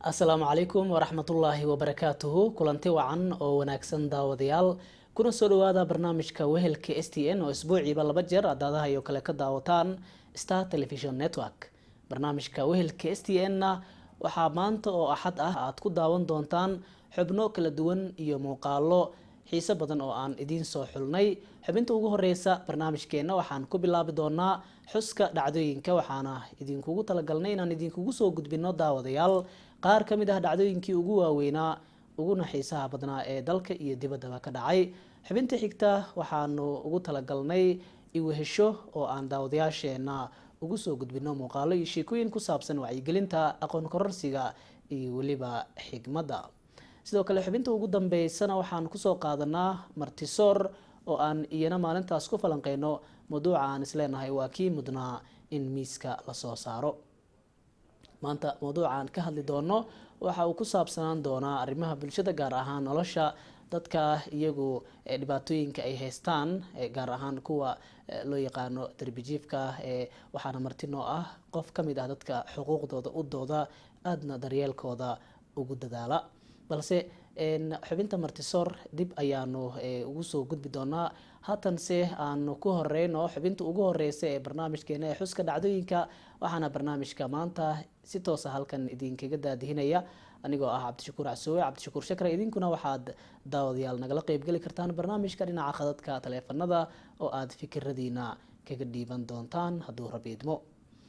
Asalaamu calaykum waraxmatullaahi wabarakaatuhu. Kulanti wacan oo wanaagsan, daawadayaal, kuna soo dhawaada barnaamijka Wehelka STN oo isbuuciiba laba jeer adaadaha iyo kale ka daawataan Star Television Network. Barnaamijka Wehelka STN na waxaa maanta oo Axad ah aad ku daawan doontaan xubno kala duwan iyo muuqaalo xiise badan oo aan idiin soo xulnay. Xubinta ugu horeysa barnaamijkeena waxaan ku bilaabi doonaa xuska dhacdooyinka, waxaana idinkugu talagalnay inaan idinkugu soo gudbino, daawadayaal, qaar ka mid ah dhacdooyinkii ugu waaweynaa uguna xiisaha badnaa ee dalka iyo dibaddaba ka dhacay. Xubinta xigta waxaanu ugu talagalnay Iwehesho oo aan daawadayaasheena ugu soo gudbino muuqaalo iyo sheekooyin ku saabsan wacyigelinta, aqoon kororsiga iyo weliba xigmadda. Sidoo kale, xubinta ugu dambeysana waxaan kusoo qaadanaa Martisoor oo aan iyana maalintaas ku falanqeyno mawduuca aan isleenahay waa kii mudnaa in miiska lasoo saaro. Maanta mawduuca aan ka hadli doono waxa uu ku saabsanaan doonaa arrimaha bulshada, gaar ahaan nolosha dadka iyagu dhibaatooyinka ay haystaan, gaar ahaan kuwa loo yaqaano darbijiifka. Waxaana marti noo ah qof ka mid ah dadka xuquuqdooda u dooda, aadna daryeelkooda ugu dadaala. Balse xubinta Martisoor dib ayaanu ugu soo gudbi doonaa. Haatanse aanu ku horeyno xubinta ugu horeysa ee barnaamijkeena ee xuska dhacdooyinka. Waxaana barnaamijka maanta si toosa halkan idinkaga daadihinaya anigoo ah Cabdishakuur Casoowe, Cabdishakuur Shakra. Idinkuna waxaad, daawadayaal, nagala qeybgeli kartaan barnaamijka dhinaca khadadka taleefanada oo aad fikiradiina kaga dhiiban doontaan hadduu Rabi idmo.